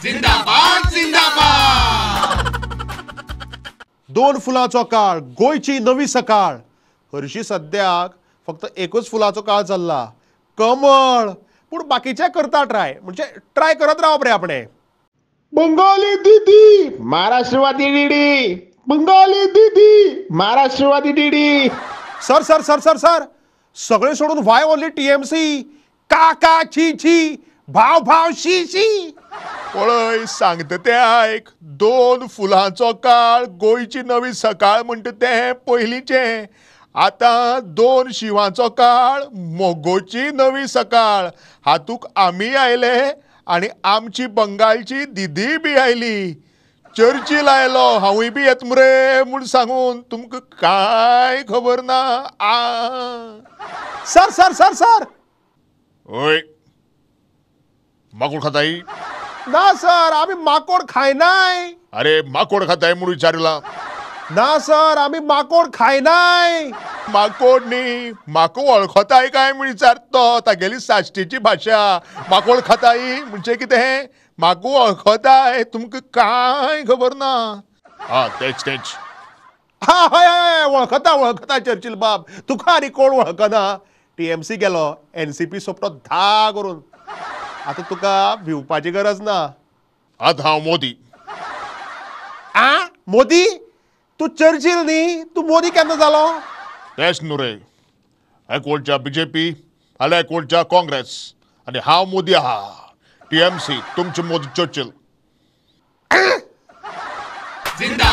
जिंदाबाद जिंदाबाद. दोन फुलांचो काळ, गोंयची नवी सकाळ. हरशी सद्याक फक्त एकूच फुलाचो काळ चल्ला, कमळ. पूण बाकीचे करता ट्राय, म्हणजे ट्राय करत रावप रे आपणे. बंगाली दीदी महाराष्ट्रवादी डीडी, बंगाली दीदी Maharashtrawadi DD. Sir sir sir sir sir, सगळे सोडून व्हाय ओनली टीएमसी? काका छी छी, भाव भाव शी शी. पळय सांगता तें आयक, दोन फुलांचो काळ, गोंयची नवी सकाळ म्हणटा तें पयलींचें. आतां दोन शिवांचो काळ, मोगोची नवी सकाळ. हातूंत आमी आयले आनी आमची बंगालची दिदी बी आयली. चर्चील आयलो हांवूय बी येत मुरे म्हूण सांगून तुमकां कांय खबर ना. आ सर सर सर सर. हय, माकोड खाताय? ना सर, आमी माकोड खायनाय. अरे माकोड खाताय म्हूण विचारला. ना सर, आमी माकोड खायनाय. माकोड न्ही, म्हाका वळखताय काय म्हूण विचारता तो. तागेली साश्टीची भाशा. माकोड खाताय म्हणजे कितें? म्हाका वळखताय, तुमकां कांय खबर ना. हा तेच तेच. हा हय हय, वळखता वळखता चर्चिल बाब, तुका आनी कोण वळखना. टीएमसी गेलो, एनसीपी सोपटो धा करून. आतां तुका भिवपाची गरज ना. आतां हांव मोदी. आ मोदी? तूं चर्चिल न्ही, तूं मोदी केन्ना जालो? तेच न्हू रे, एकवटच्या बीजेपी आनी एकवटच्या काँग्रेस, आनी हांव मोदी आहा. टीएमसी तुमचे मोदी चर्चिल. जिंदाबाद.